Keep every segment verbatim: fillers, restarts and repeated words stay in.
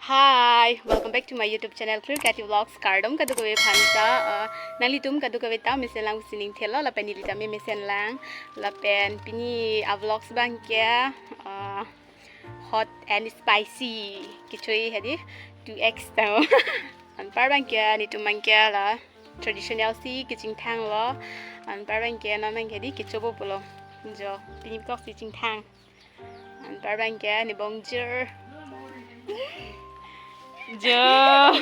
Hi, welcome back to my YouTube channel, Clear Creative Vlogs. Kardom kadokave aphan ta, uh, nanglitum kadokave ta mesen lang pusi ning thelo, lapen neli ta me mesen lang, lapen pini a vlogs abang ke, uh, hot and spicy. Kecho-i hedi, two X tang. Anpar abang ke, netum abang ke la traditional si kachingthang lo. Anpar abang ke, non abang ke hedi, kechopo pulo. Jo, pini kok si chingthang. Anpar abang ke, ne bongjir. Jo.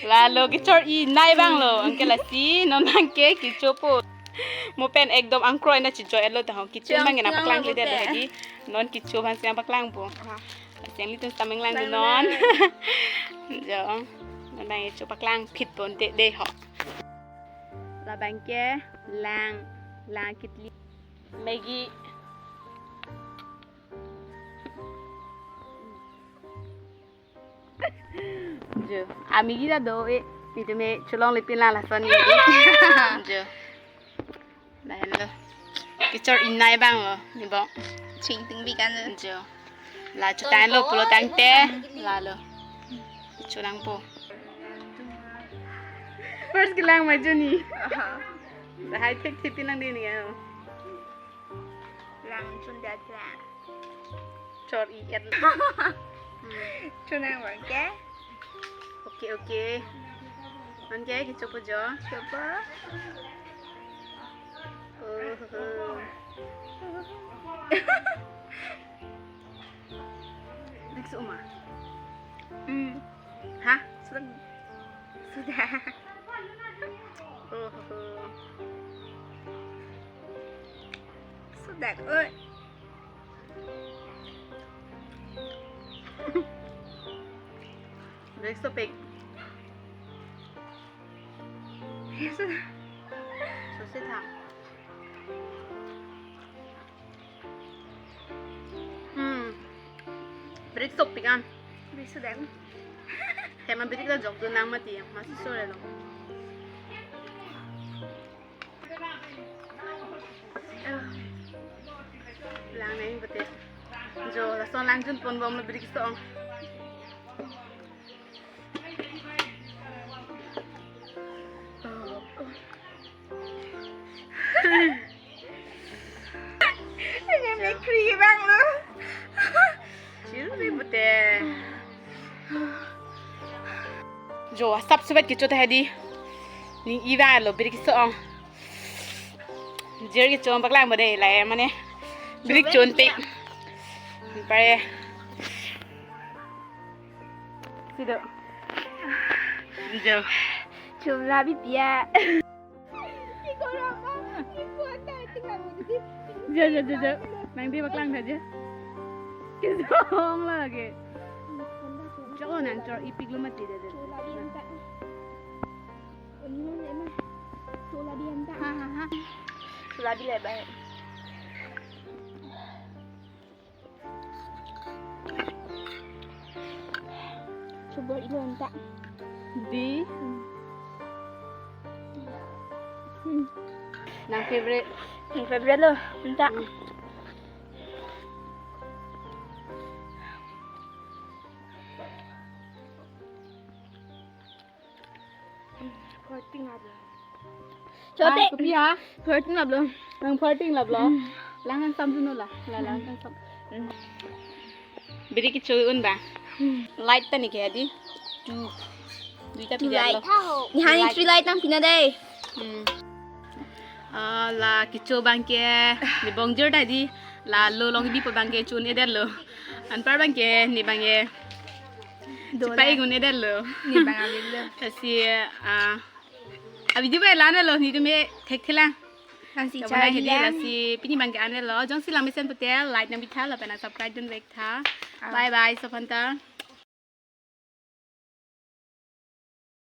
Lalo kechor-i nai abang lo. Anke lasi, non abang ke, kechopo. Mo pen ekdom angkroi na chijoi lo ta ho. Kecho abang ke nangpaklang kle det hedi. Non kecho abang si nangpaklangpo. Siang litum stameng lang non. Jo. Non abang kecho paklang phit pon te de ho. Labang ke lang, lang kitli. Maggi. Jo. A Maggi ta do e. Netum me cholongle pin lang lason ni. Jo. Lahenlo. Kechor-i nai abang lo, ne bong. Chingting bi kan. Jo. La chutanglo pulo tangte. Lalo. Kecho nangpo. First kelang maju ni. Aha. Lahai thekthek pin lang di ni ya. Lang chun dat lang. Chor-i et. Chun nang abang ke. Okay, okay. Anke kechopo jo. Chopo. Oh, oh, oh. Dik so ma. Hmm. Ha? Sudah. Sudah. Oh, oh, oh. Sudah. Oh. Break sopik. Susi tha. Hmm. Break sopik an. Break sopik an. Hema break ta jok do nang mati, masi sore lo. Lang nai pute. Jo, lason lang jun pon bom lo break so-ong. Ini kri abang lo. Chiru ni pute. Jo, asap subat kecho ta hedi. Ning iba lo, break so-ong. Jir kecho paklang bo de, la mane. Break chun pe. Pare. Sido. Jo. Chum la bi pia. Jo, jo, jo, jo. Nang di paklang tha je. Kesong lagi. Jo, nang chor-i pik lo mati de. Ha, ha, ha. Chula bi le bai. Chubor ilo anta. Di. Hmm. Nang favorite? Nang favorite lo anta. Hmm. Farting ablo. Chote. Ah, kopi ha? Farting ablo. Nang farting lablo. Hmm. Lang kangsam dun non la. La, lang kangsam. Hmm. Biri kecho un ba. Hmm. Light ta ne ke hedi. Two. Duita pi light. Nihan three light nangpi na dei. Hmm. Ah, la kecho abang ke. Ne bongjir ta hedi. Lalo longbi po abang ke chun-e det lo. Anpar abang ke, ne abang ke. Dola. Chepa-ik un-e det lo. Ne abang abang lo. Lasi, ah, a video ba la-an lo, netum me thekthelang. Lasi char hedi lang. Lasi pini abang ke an lo. Jongsi lang mesen pute, like nangpi tha, lapen subscribe dun vek tha. Ah. Bye bye, sophanta.